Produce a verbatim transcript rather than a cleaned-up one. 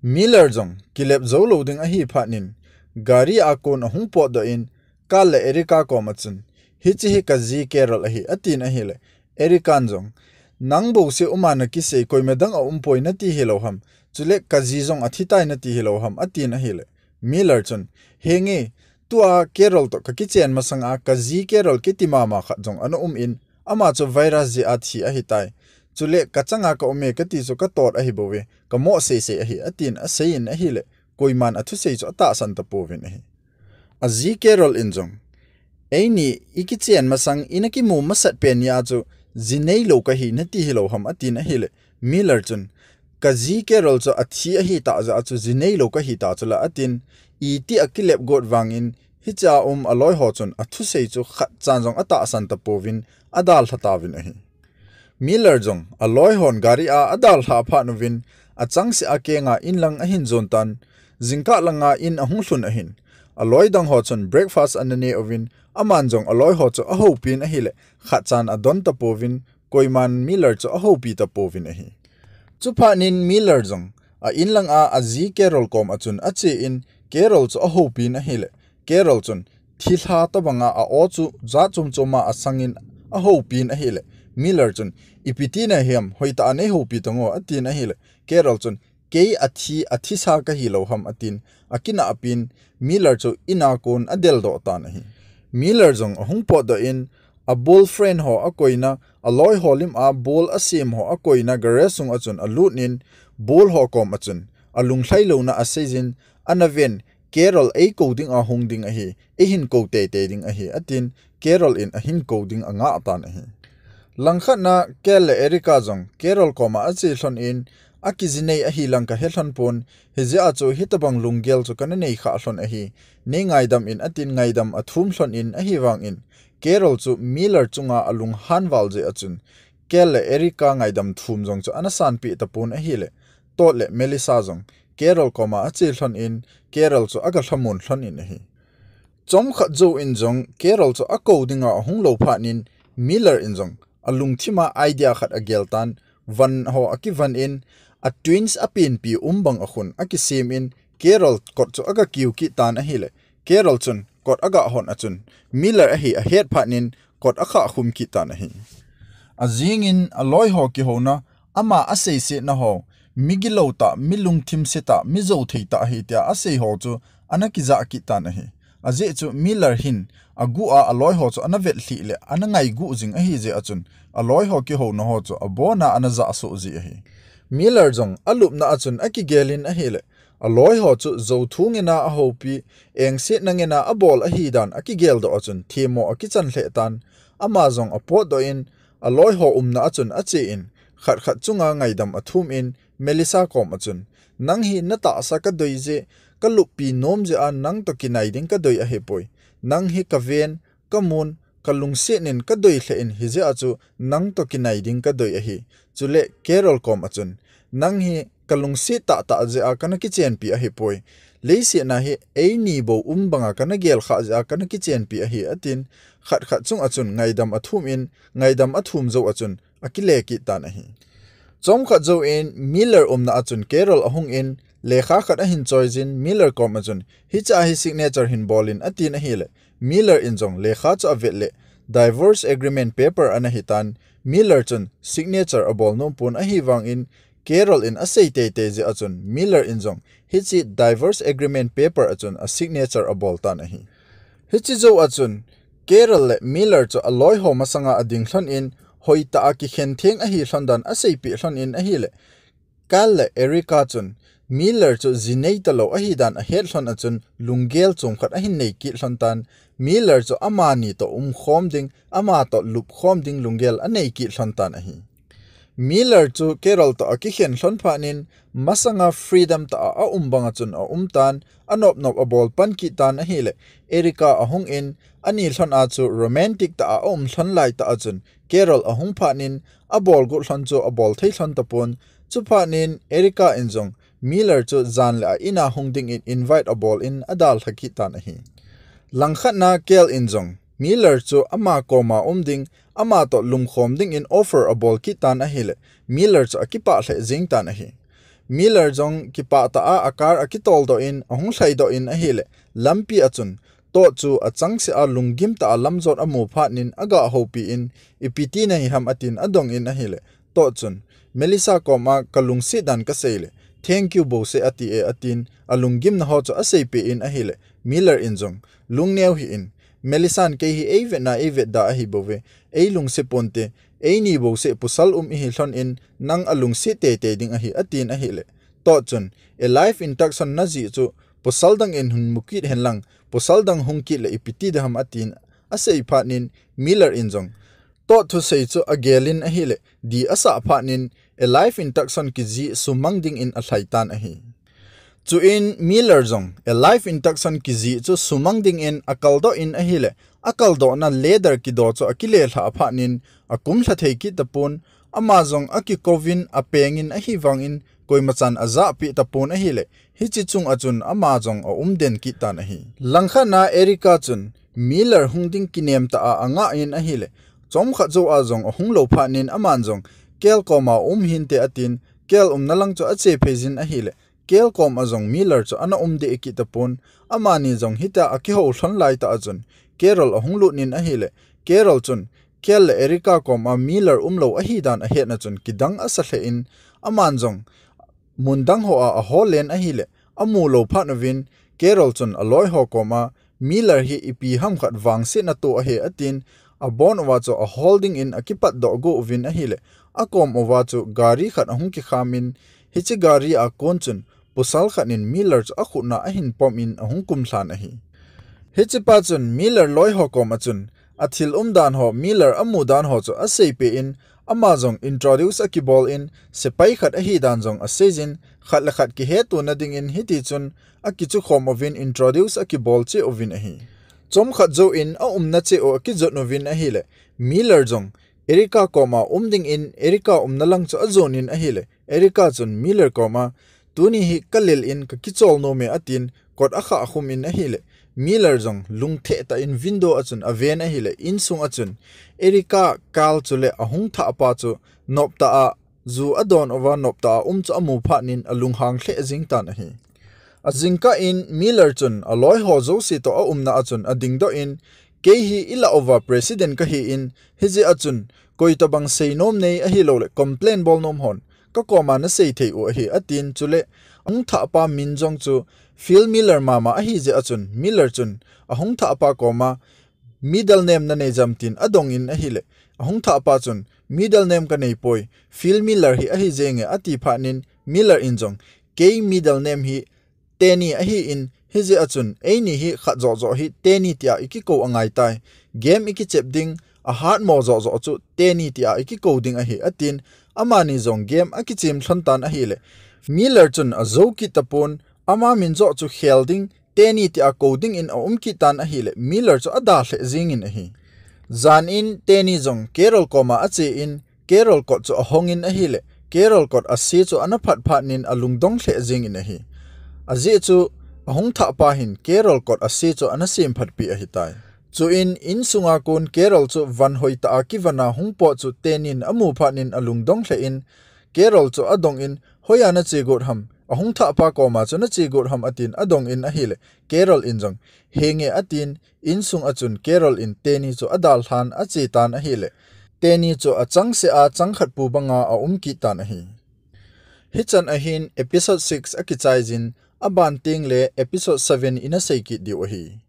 Miller jong kilep jou lou ding ahi phat in, gari a kon ahung potdoh in, Carl le Erica kom a chun, "Hiche hi ka ji Carol ahi," atin ahile, Erica in jong, "Nang bouseh um a na kisei, koima dang a um poi na ti hilou ham, chule ka ji jong athi tai na ti hilou ham," atin ahile, Miller chun, "Henge, tua Carol toh ka kichen masang a ka ji Carol kiti mama khat jong ana um in, ama chu virus jeh a thi ahi tai. Chule ka chang a ka um e ka ti chu ka tot ahi bou ve, ka mo sei sei ahi," atin asei in ahile, koiman athusei chu atahsan tapouvin ahi. A ji Carol in jong, "Eini i kichen masang, i na kimu masat pen ni a chu ji neilou ka hi na ti hilou ham," atin ahile, Miller chun, "Ka ji Carol chu athi ahi tah jeh a chu ji neilou ka hi ta chu la," atin, iti a kilep got vang in, hichea um aloi ho chun athusei chu khat chan jong atahsan tapouvin adalha tauvin ahi. Miller jong aloi hon gari a adalha phat uvin, achangseh a keng a in lang ahin jon tan, jingkah lang a in ahung lhun ahin, aloi dang ho chun breakfast ana ne uvin, aman jong aloi ho chu ahoupi in ahile, khat chan adon tapouvin, koiman Miller chu ahoupi tapouvin ahi. Chuphat in Miller jong a in lang a a ji Carol kom a chun ache in, Carol chu ahoupi in ahile, Carol chun thilha tobang a a aw chu jat chom chom a asang in ahoupi in ahile, Miller chun, "Ipi ti na hiam, hoitah a nei houpi tan o," atin ahile, Carol chun, "Kei athi, athisa ka hilou ham," atin akinahpi in, Miller chu in a kon adeldoh tan ahi. Miller jong ahung potdoh in, a ball friend ho akoina, aloi ho lim a ball asem ho akoina garage sung a chun alut in, ball ho kom a chun alunglhai louna aseijin, "Ana ven, Carol eikou ding a hung ding ahi, eihin kou teitei ding ahi," atin, Carol in ahin kou ding angah tan ahi. Langkhat na Carl le Erica jong Carol kom a ache lhon in, "Aki ji nei ahi lang ka he lhon pon, hijeh a chu hitobang lunggel chu kana nei kha lhon ahi, nei ngaidam in," atin ngaidam athum lhon in ahivang in, Carol chu Miller chunga alunghan val jeh a chun, Carl le Erica ngaidam thum jong chu ana sanpeh tapon ahile, Todd le Melissa jong Carol kom a ache lhon in, Carol chu aga lhamon lhon in ahi. Chomkhat jou in jong Carol chu akou ding a ahung lou phat in, Miller in jong alungthim a idea khat agel tan, van ho akivon in, a twins apenpi um bang a khun akisem in, Carol kot chu aga kiu kit tan ahile, Carol chun kot aga hon a chun, Miller ahi ahet phat in kot akha khum kit tan ahi. Ajing in aloi ho kihouna, ama aseisetna ho, mi gilou tah, mi lungthim se tah, mi jou thei tah ahi tia asei ho chu ana kijah kit tan ahi. Ajeh chu Miller hin aguh a aloi ho chu ana vetlhih le ana ngaigu jing ahi jeh a chun, aloi ho kihouna ho chu abon a ana jah soh ji ahi. Miller jong alupna a chun akigel in ahile, aloi ho chu jou thu ngen a ahoupi, engsetna ngen a abol ahi dan akigeldoh a chun themmo akichan lheh tan, ama jong apotdoh in, aloi ho umna a chun ache in, khat khat chunga ngaidam athum in, Melissa kom a chun, "Nang hi na tahsa ka doi jeh, ka luppi nom jeh a nang toh kinai ding ka doi ahipoi. Nang hi ka ven, ka mun, ka lungset in ka doi lheh in hijeh a chu nang toh kinai ding ka doi ahi." Chule Carol kom a chun, "Nang hi ka lungset tahtah jeh a kana kichenpi ahipoi. Leiset a hi eini bou um bang a kana gel kha jeh a kana kichenpi ahi," atin, khat khat chung a chun ngaidam athum in, ngaidam athum jou a chun akile kit tan ahi. Chomkhat jou in Miller umna a chun Carol ahung in, lekha khat ahin choi jin, Miller kom a chun, "Hiche a hi signature hin bol in," atin ahile, Miller in jong lekha chu avet le, divorce agreement paper ana hi tan, Miller chun signature abol nom pon ahivang in, Carol in asei teitei jeh a chun, Miller in jong hiche divorce agreement paper a chun a signature abol tan ahi. Hiche jou a chun, Carol le Miller chu aloi ho masanga ading lhon in, hoitah a kikhen theng ahi lhon dan aseipeh lhon in ahile, Carl le Erica chun Miller chu ji nei talou ahi dan ahet lhon a chun lunggel chom khat ahin nei kit lhon tan, Miller chu amani toh umkhom ding, ama toh lupkhom ding lunggel anei kit lhon tan ahi. Miller chu Carol toh akikhen lhon phat in, masanga freedom tah a aum bang a chun aum tan, anop nop abol pan kit tan ahile, Erica ahung in, ani lhon a chu romantic tah a aum lhon lai tah a chun Carol ahung phat in, abol got lhon chu abol thei lhon tapon, chuphat in Erica in jong Miller chu jan le a in a hung ding in invite abol in adalha kit tan ahi. Langkhat na Carl in jong Miller chu ama kom a um ding, ama toh lumkhom ding in offer abol kit tan ahile, Miller chu akipah lheh jeng tan ahi. Miller jong kipah tah a a car akitol doh in ahung lhai doh in ahile, lampi a chun Todd chu achangseh a lunggim tah a lamjot amu phat in aga houpi in, "Ipi ti nahi ham?" atin adong in ahile, Todd chun, "Melissa koma kalungset dan kasei le, 'Thank you bouseh,' ati e," atin alunggimna ho chu aseipeh in ahile, Miller in jong, "Lungneo hih in, Melissa'n kei hi eivetna eivet da ahi bouve, eilungset ponte, eini bouseh pasal um ihi lhon in nang alungset teitei ding ahi," atin ahile, Todd chun, "A life induction najih chu pasal dang in hin mu kit hen lang, pasal dang hung kit le ipi ti ding ham?" atin asei phat in Miller in jong, Todd thusei chu agel in ahile, dih asah phat in a life induction kijih sumang ding in alhai tan ahi. Chuin Miller jong a life induction kijih chu sumang ding in akaldoh in ahile, akaldohna ladder kidoh chu akile lhah phat in akum lha thei kit tapon, ama jong akikou vin apeng in ahivang in koima chan ajahpeh tapon ahile, hiche chung a chun ama jong aum den kit tan ahi. Langkhat na Erica chun Miller hung ding kinem tah a angah in ahile, chomkhat jou a jong ahung lou phat in aman jong, "Kel koma um hinte," atin, Kel umna lang chu ache phei jin ahile, Kel koma jong Miller chu ana um deh kit tapon, amani jong hitia akihou lhon lai tah a chun Carol ahung lut in ahile, Carol chun Kel le Erica koma Miller umlou ahi dan ahet na chun kidang asa lheh in, aman jong mun dang hoa ahol len ahile, amu lou phat uvin, Carol chun aloi ho koma, "Miller hi ipi ham khat vangsetna toh ahi," atin, abon uva chu ahol ding in akipat doh go uvin ahile, akom uva chu gari khat ahung kikham in, hiche gari a kon chun pasal khat in Miller chu akhut na ahin pom in ahung kum lhan ahi. Hiche pa chun Miller loi ho koma chun athil umdan ho, Miller amudan ho chu aseipeh in, ama jong introduce akibol in, sepai khat ahi dan jong asei jin, khat le khat kihetona ding in hiti chun akichukhom uvin introduce akibol cheh uvin ahi. Chomkhat jou in aumna cheh u akijot uvin ahile, Miller jong Erica koma um ding in Erica umna lang chu ajon in ahile, Erica chun Miller koma, "Tuni hi kalel in kakichol nom e," atin, kot akhah khum in ahile, Miller jong lungthim tah in window a chun aven ahile, insung a chun Erica, Carl chule ahung thah pa chu nop tah a ju adon uva nop tah a um chu amu phat in alunghang lheh jing tan ahi. Ajingkah in Miller chun aloi ho jouse toh aumna a chun adingdoh in, "Kei hi ilah uva president kahi in, hijeh a chun koi tabang seinom nei ahilou le complain bol nom hon kakoma nasei thei u ahi," atin, chule ahung thah pa min jong chu Phil Miller mama ahi jeh a chun Miller chun ahung thah pa koma, "Middle name nanei jam?" tin adong in ahile, ahung thah pa chun, "Middle name kanei poi, Phil Miller hi ahi jenge," ati phat in Miller in jong, "Kei middle name hi Tenny ahi in, hijeh a chun eini hi khat joh joh hi Tenny tia ikikou angai tai. Game ikichep ding, ahatmo joh joh chu Tenny tia ikikou ding ahi," atin, amani jong game akichem lhon tan ahile, Miller chun ajou kit tapon, ama min joh chu khel ding, Tenny tia kou ding in aum kit tan ahile, Miller chu adalheh jing in ahi. Jan in Tenny jong Carol koma ache in, Carol kot chu ahong in ahile, Carol kot ase chu ana phat phat in alungdong lheh jing in ahi. Ajeh chu ahung thah pa hin Carol kot ase chu ana semphat pi ahitai. Chuin insunga kon Carol chu van hoi tah a kivana hung pot chu Tenny in amu phat in alungdong lheh in, Carol chu adong in, "Hoiya nache got ham? Ahung thah pa koma chu nache got ham?" atin adong in ahile, Carol in jong, "Henge," atin, insung a chun Carol in Tenny chu adalhan ache tan ahile, Tenny chu achangseh a chang khat pu banga aum kit tan ahi. Hichan ahin episode six akichai jin, aban teng le episode seven ina sei kit diu ahi.